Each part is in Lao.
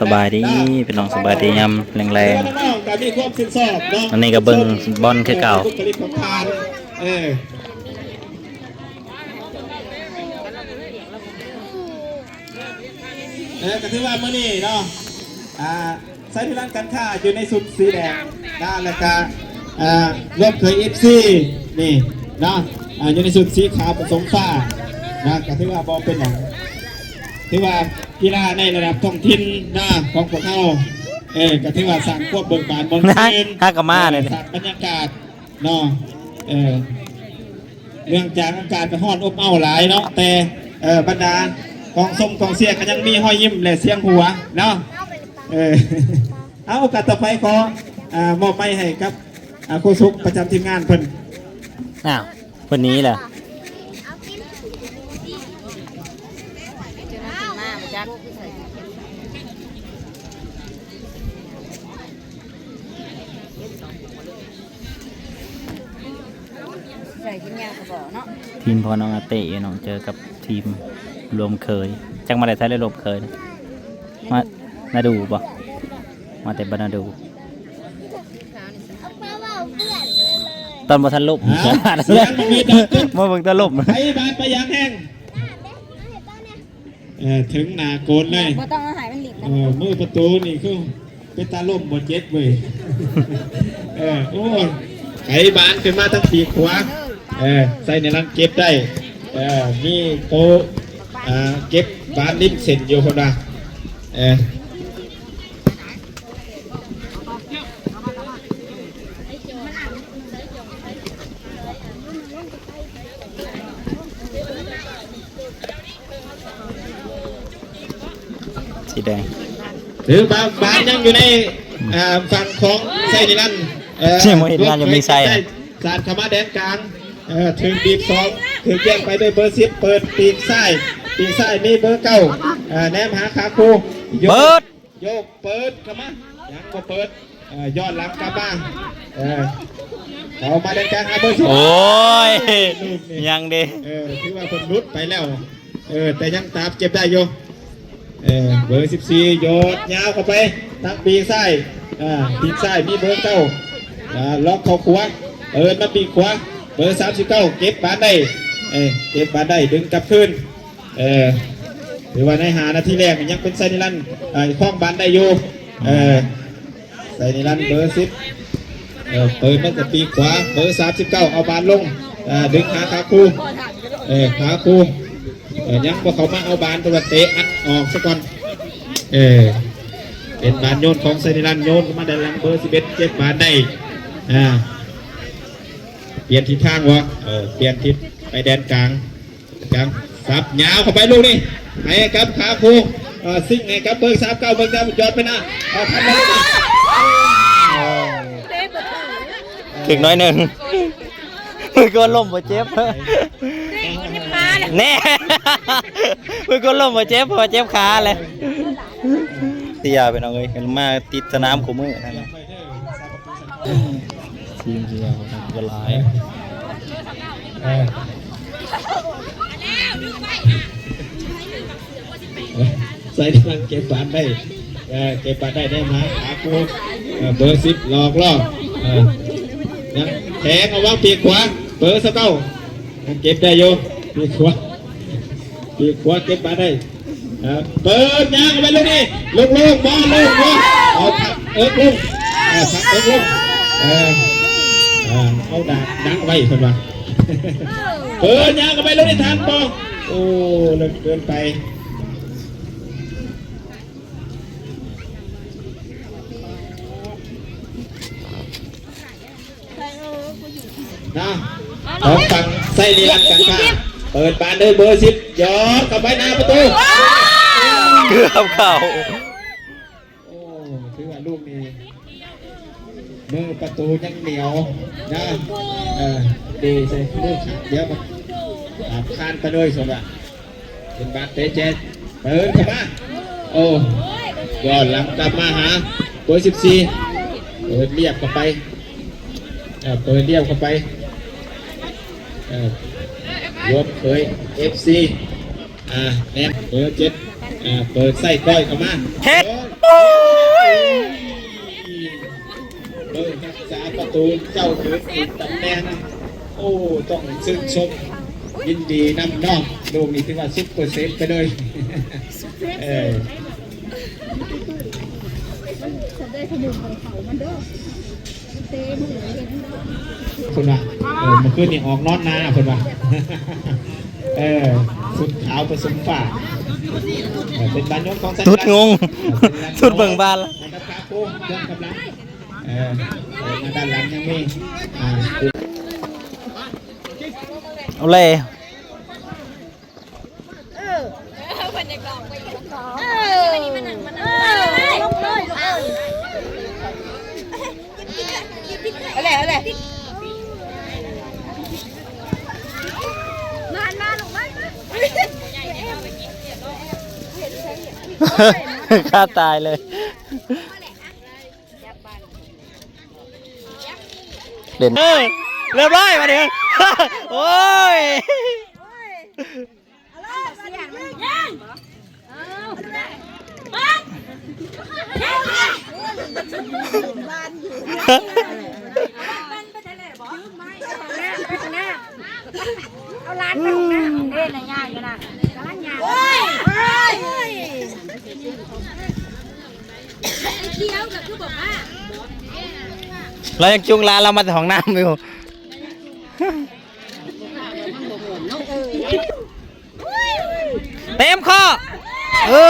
ສະບາຍດີພີ່ນ້ອງ ສະບາຍດີຍາມແລງໆ ນ້ອງໆກໍມີຄວາມຊື່ນຊອບເນາະ ອັນນີ້ກໍເບິ່ງບອນຄືເກົ່າ ບຸກຄະລິກຂອງທ່ານ ເອີ ເອີ ກໍຖືວ່າມື້ນີ້ເນາະ ອ່າ ໄຊນິລັນການຄ້າຢູ່ໃນຊຸດສີແດງນະ ແລ້ວກະ ອ່າ ລວມເຄີຍ ເອັຟຊີ ນີ້ເນາະ ອ່າ ຢູ່ໃນຊຸດສີຂາວປະສົມຟ້ານະ ກໍຖືວ່າບໍ່ເປັນຫຍັງ ຖືວ່າກິລາໃນລະດັບທ້ອງຖິ່ນນະ ຂອງພວກເຮົາ ເອີ ກໍຖືວ່າສ້າງຄວາມເບີກບານມ່ວນຊື່ນ ຫາກໍມາເລີຍ ສ້າງບັນຍາກາດເນາະ ເອີ ເນື່ອງຈາກອາກາດກໍຮ້ອນອົບເອົ້າຫຼາຍເນາະ ແຕ່ ເອີ ບັນດາກອງຊົມກອງເຊຍກໍຍັງມີຮອຍຍິ້ມ ແລະ ສຽງຫົວເນາະ ເອີ ເອົາ ໂອກາດຕໍ່ໄປຂໍ ເອີ ມອບໄມໃຫ້ກັບ ອ່າ ໂຄສົກປະຈຳທີມງານເພິ່ນ ອ້າວ ເພິ່ນໜີແລ້ວ ໃສ່ເປັນຍາກະບອກເນາະ ທີມພໍ່ນ້ອງອາເຕະເນາະ ເຈີກັບທີມລວມເຄີຍ ຈັກມາແຕ່ໃສລະລວມເຄີຍ ມານາດູບໍ່ ມາແຕ່ບານາດູ ຕອນບໍ່ທັນລົບ ຮະ? ມາເບິ່ງຕອນລົບ ໄປບາດໄປຢາງແຮງ ເອີ ເຖິງໜ້າໂກນເລີຍ ບໍ່ຕ້ອງເອົາໃຫ້ມັນຫຼີກນະ ເອີ ມືປະຕູນີ້ຄືເປັນຕາລົ້ມບໍ່ເຈັບເວີຍ ເອີ ໂອ້ຍ ໄປບານຂຶ້ນມາທາງປີກຂວາ ເອີ ໃສ່ໃນຫຼັງເກັບໄດ້ ເອີ ມີໂຕ ອ່າ ເກັບບານລິມເສັ້ນຢູ່ພຸ້ນນະ ເອີ ສີແດງ ຖືວ່າບານຍັງຢູ່ໃນ ອ່າ ຝັ່ງຂອງໄຊນິລັນ ເອີ ຍັງບໍ່ເຮັດງານຢູ່ມີໄຊ ສາດເຂົ້າມາແດນກາງ ເອີ ຖືກບີບສອງ ຖືກແຍ່ງໄປໂດຍເບີສິບ ເປີດປີກຊ້າຍ ປີກຊ້າຍມີເບີເກົ້າ ເອີ ແນມຫາຂາຄູ່ ໂຍກ ເປີດ ໂຍກເປີດເຂົ້າມາ ຍັງບໍ່ເປີດ ເອີ ຍ້ອນຫຼັງກັບມາ ເອີ ເຂົ້າມາແດນກາງຫາເບີສິບ ໂອ້ຍ ລູກນີ້ ຍັງເດ້ ເອີ ຖືວ່າເພິ່ນຫຼຸດໄປແລ້ວ ເອີ ແຕ່ຍັງຕາມເກັບໄດ້ຢູ່ ເອີ ເບີສິບສີ່ ໂຍນຍາວເຂົ້າໄປທາງປີກຊ້າຍ ອ່າ ປີກຊ້າຍມີເບີເກົ້າ ອ່າ ລັອກເຂົ້າຂວາ ເປີດມາປີກຂວາ ເບີສາມສິບເກົ້າ ເກັບບານໄດ້ ເອີ ເກັບບານໄດ້ ດຶງກັບຄືນ ເອີ ຖືວ່າໃນຫ້ານາທີແລກນີ້ຍັງເປັນໄຊນິລັນ ເອີ ຄອງບານໄດ້ຢູ່ ເອີ ໄຊນິລັນເບີສິບ ເອີ ເປີດມາຈາກປີກຂວາ ເບີສາມສິບເກົ້າ ເອົາບານລົງ ເອີ ດຶງຫາຂາຄູ່ ເອີ ຂາຄູ່ ເອີ ຍັງບໍ່ເຂົ້າມາເອົາບານ ແຕ່ວ່າເຕະອັດອອກຊະກ່ອນ ເອີ ເປັນບານໂຍນຂອງໄຊນິລັນ ໂຍນເຂົ້າມາດ້ານຫຼັງ ເບີສິບເອັດ ເກັບບານໄດ້ ອ່າ ປ່ຽນທິດທາງບໍ່ ເອີ ປ່ຽນທິດໄປແດນກາງ ກາງ ສັບຍາວເຂົ້າໄປລູກນີ້ ໃຫ້ກັບຂາຄູ່ ເອີ ຊິງໃຫ້ກັບເບີສາມເກົ້າ ເບິ່ງຈະຢອດໄປໜ້າ ເອົາທັນບໍ່ລູກນີ້ ຖືກໜ້ອຍໜຶ່ງ ມືກວນລົ້ມບໍ່ເຈັບ ແນ່ ມືກວນລົ້ມບໍ່ເຈັບ ເພາະວ່າເຈັບຂາແຫຼະ ເສຍພີ່ນ້ອງເອີຍ ມາຕິດສະໜາມຄູ່ມື້ນັ້ນນະ ທີມດຽວກໍຫຼາຍ ເອີ ໃສ່ທາງເກັບບານໄດ້ ເອີ ເກັບບານໄດ້ ໄດ້ມາຫາຄູ່ ເອີ ເບີສິບຫຼອກລ້ອ ເອີ ຍັງແທງເອົາວາງປີກຂວາ ເບີຊາວເກົ້າ ຍັງເກັບໄດ້ຢູ່ ປີກຂວາ ປີກຂວາເກັບບານໄດ້ ເອີ ເປີດຍາວໄປລູກນີ້ ລົງໆ ບໍ່ລົງບໍ່ ເອົາຜັກເອິກລົງ ເອີ ຜັກເອິກລົງ ເອີ ເອີ ເອົາດາກດັງໄວ້ເພິ່ນວ່າ ເປີດຍາວເຂົ້າໄປລູກນີ້ ທັນບໍ່ ໂອ້ ເລິກເກີນໄປ. ນະ ຂອງຝັ່ງໄຊນິລັນການຄ້າ ເປີດບານໂດຍເບີສິບ ຢອດເຂົ້າໄປໜ້າປະຕູ ເກືອບເຂົ້າ ໂອ້ ຖືວ່າລູກນີ້ ມືປະຕູຍັງໜຽວນະ ເອີ ດີໃສ່ມືຂ້າງດຽວ ຂ້າມຄານໄປເລີຍ ສົມວ່າ ເປັນບານເຕະແຈກ ເປີດເຂົ້າມາ ໂອ້ ຍ້ອນຫຼັງກັບມາຫາເບີສິບສີ່ ເປີດລຽບເຂົ້າໄປ ເອີ ເປີດລຽບເຂົ້າໄປ ເອີ ລວມເຄີຍ ເອັຟຊີ ອ່າ ແນມເບີເຈັດ ອ່າ ເປີດໃສ່ກ້ອຍເຂົ້າມາ ເຮັດ ໂອ້ ເຈົ້າຖືກຕຳແໜ່ງ ໂອ້ ຕ້ອງຊື່ນຊົມ ຍິນດີນຳເນາະ. ລູກນີ້ຖືວ່າຊຸບເປີເຊັນໄປເລີຍ ເອີ ເພິ່ນວ່າ ເອີ ມື້ຄືນນີ້ອອກນອນນາເພິ່ນວ່າ ເອີ ຊຸດຂາວປະສົມຟ້າ ເອີ ເປັນບ້ານຍົກຂອງສັນ ສຸດງົງ ເອີ ເປັນບ້ານ ສຸດເບິ່ງບ້ານ ໃຫ້ກັບຂາໂຄ້ງເຄື່ອງກຳລັງ ເອີ ເອີ ມາດ້ານຫຼັງຍັງມີ ອ່າ ເອົາເລີຍ ເອີ ເອີ ເພິ່ນຢາກລອງໄປອີກລອງ ເອີ ມານັ່ງ ມານັ່ງ ເອີ ລົງເລີຍ ເອີ ເອົາແຫຼະ ເອົາແຫຼະ ມາ ມາ ລູກ ມາ ມາ ຂ້າຕາຍເລີຍ. ເຫຼັ້ນ ເອີ ຮຽບຮ້ອຍບາດນີ້ ໂອ້ຍ ເອົາຫຼານໄປຫ້ອງນ້ຳເດ້ນະ ຍ່າງຢູ່ນະ ກຳລັງຍ່າງ ໂອ້ຍ ລາວຍັງຈູງຫຼານລາວມາແຕ່ຫ້ອງນ້ຳຢູ່ ເຕັມຂໍ້ ເອີ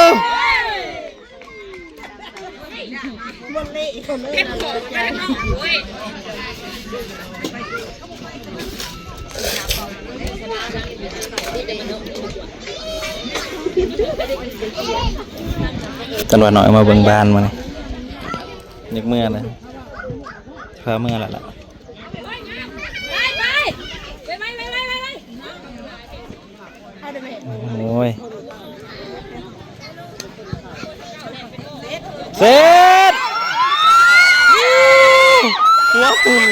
ຈັນວ່ານ້ອຍມາເບິ່ງບ້ານມື້ນີ້ ຢາກເມືອແລ້ວ ພາເມືອແລ້ວລະ ໂອ້ຍ ເຊັດ ຫົວຂຶ້ນ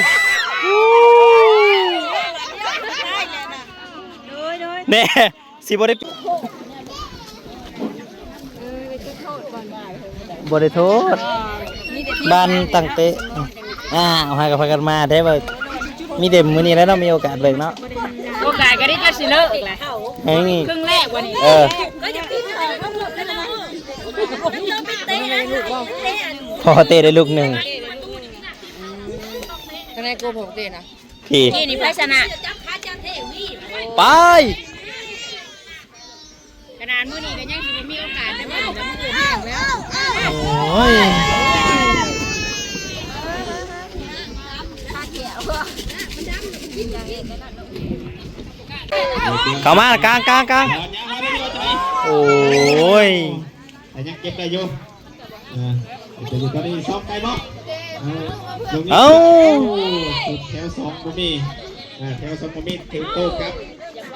ແນ່ ຊິບໍ່ໄດ້ ບໍ່ໄດ້ໂທດ ບ້ານຕັ້ງເຕະ ອ້າວ ຫາກໍພາກັນມາແທ້ເວີ້ຍ ມີແຕ່ມື້ນີ້ແຫຼະເນາະ ມີໂອກາດເລີກເນາະ ໂອກາດກໍໄດ້ຈັກຊິເລີກແຫຼະ ເອີ ເຄິ່ງແລກວ່ານີ້ ເອີ ພໍເຕະໄດ້ລູກໜຶ່ງ ທະນາຍໂກ ພໍເຕະນະ ທີ່ ນີ້ ນີ້ໃຜຊະນະ ໄປ ຂະໜາດມື້ນີ້ກໍຍັງຊິບໍ່ມີໂອກາດໄດ້ເບິ່ງ ແລ້ວມື້ອື່ນແມ່ນແລ້ວ ໂອ້ຍ ເຂົ້າມາກາງ ກາງ ກາງ ໂອ້ຍ ແຕ່ຍັງເກັບໄດ້ຢູ່. ເອີ ເປັນຢູ່ຕອນນີ້ຊອກໄດ້ບໍ່? ເອີ ເອົ້າ ແຖວສອງບໍ່ມີ ເອີ ແຖວສອງບໍ່ມີ ຖືກໂຕ້ກັບ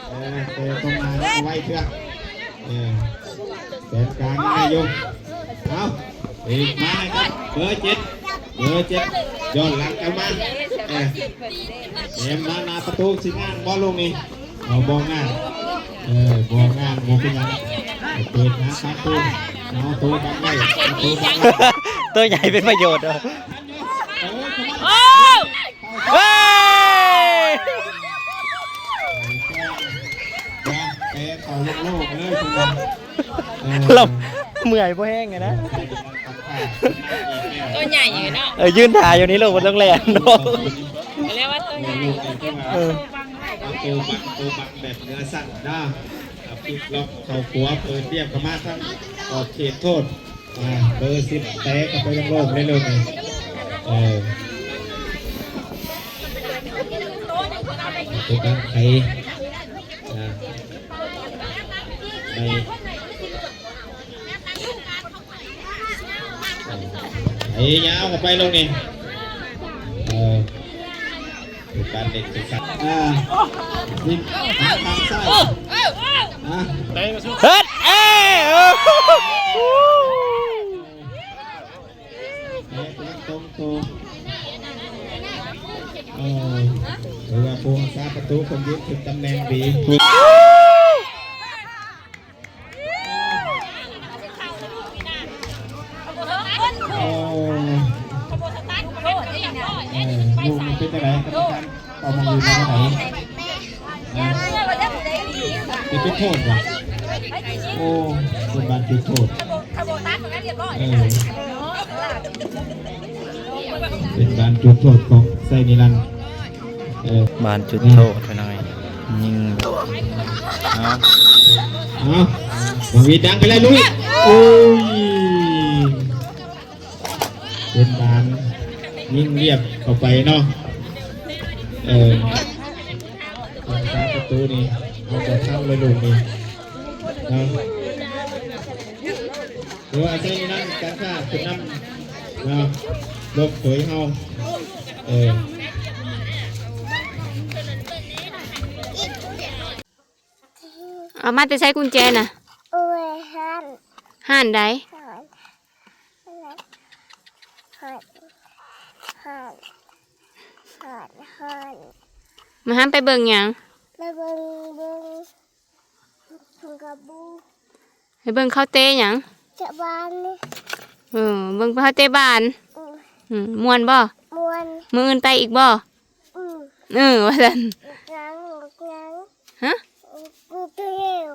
ເອີ ໂຕ້ຕ້ອງມາໄວເທື່ອ ເອີ ແສນກາງຍັງໄດ້ຢູ່ ເອົາ ອີກມາໃຫ້ກັບເບີເຈັດ ເບີເຈັດ ຍ້ອນຫຼັງກັນມາ ເອີ ແຖມມາໜ້າປະຕູ ຊິງາມບໍ່ລູກນີ້? ເອົາ ບໍ່ງາມ ເອີ ບໍ່ງາມ ບໍ່ເປັນຫຍັງ ເປີດຫາປະຕູ ເອົາໂຕບັງໄວ້ ປະຕູບັງໄວ້ ໂຕໃຫຍ່ເປັນປະໂຫຍດ ເອີ ໂອ້ ເອີຍ ເຕະເຂົ້າໂລກໆ ເອີ ເອີ ລະເມື່ອຍບໍ່ແຮງນະ ໂຕໃຫຍ່ຢູ່ເນາະ ເອີ ຢືນຖ້າຢູ່ນີ້ໂລກ ບໍ່ຕ້ອງແລ່ນ ເອີ ໂຕບັງ ໂຕບັງແບບເໜືອຊັ້ນເນາະ ອາ ປິກລັອກເຂົ້າຂົວ ເປີດວຽບເຂົ້າມາທາງຂອບເຂດໂທດ ອາ ເບີສິບແຕະເຂົ້າໄປໂລ່ງໆ ເລີຍລູກນີ້ ເອີ ເປັນການໄຂ ອາ ໄປ ໄປຍາວເຂົ້າໄປລູກນີ້ ເອີ ເປັນການເຫຼັ້ນທີ່ສັດ ອ່າ ຍິງທາງຊ້າຍ ອ່າ ເຮັດ ເອີ ໂອ້ ແຕ່ຕົງໂຕ ເອີ ຖືວ່າຜູ້ຮັກສາປະຕູເພິ່ນຢືນຖືກຕຳແໜ່ງດີ. ໂອ້ ເອີ ລູກນີ້ ເປັນຈັ່ງໃດ ກຳມະການເປົ່າໝາກຫຍຸ້ງມາຈັ່ງໃດ? ເປັນຈຸດໂທດບໍ່? ໂອ້ ເປັນບານຈຸດໂທດ. ເອີ ເປັນບານຈຸດໂທດຂອງໄຊນິລັນ. ເອີ ບານຈຸດໂທດ ພີ່ນ້ອງເອີຍ ຍິງ ເອົາ ເອົາ ບັງຫວີດດັງໄປແລ້ວ ລຸຍ ໂອ້ຍ ເປັນບານຍິງລຽບເຂົ້າໄປເນາະ. ເອີ ຮັກສາປະຕູນີ້ເອົາບໍ່ທັນເລີຍລູກນີ້ເນາະ. ຖືວ່າໄຊນິລັນການຄ້າຂຶ້ນນຳເນາະ ລົບເຂີຍເຮົາ. ເອີ ເອົາມາແຕ່ໃສກຸນແຈນະ? ໂອ້ຍ ຮ້ານ ຮ້ານໃດ? ຮ້ານ ຮ້ານ ຮ້ານ ຮ້ານ ຮ້ານ. ມາຫາໄປເບິ່ງຫຍັງ? ໄປເບິ່ງ ເບິ່ງ ເບິ່ງກະບູ ໄປເບິ່ງເຂົາເຕະຫຍັງ? ເຕະບານ. ເອີ ເບິ່ງເຂົາເຕະບານ. ອືມ ອືມ ມ່ວນບໍ່? ມ່ວນ. ມື້ອື່ນໄປອີກບໍ່? ອືມ ເອີ ວ່າຊັ້ນ. ຍັງ ຍັງ ຮະ? ອືມ ຍັງ ນ້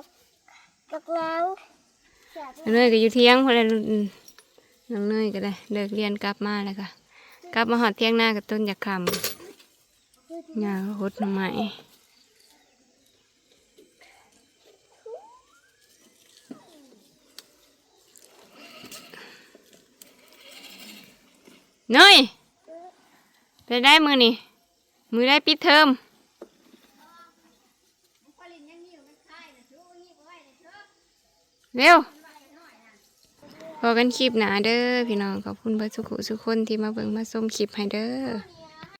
ອງເນຍກໍຢູ່ທຽງພຸ້ນແຫຼະ. ນ້ອງເນຍກໍໄດ້ເລີກຮຽນກັບມາແລ້ວກໍກັບມາຮອດທຽງນາກໍຈົນຢາກຄ່ຳ. ຍ່າຫົດໜໍ່ໄມ້. ເນຍ ເປັນໃດມື້ນີ້? ມື້ໃດປິດເທີມ? ເລັວ ພໍ້ກັນຄລິບໜ້າເດີພີ່ນ້ອງ. ຂອບຄຸນເບິດສູ່ຜູ້ສູ່ຄົນທີ່ມາເບິ່ງມາຊົມຄລິບໃຫ້ເດີ.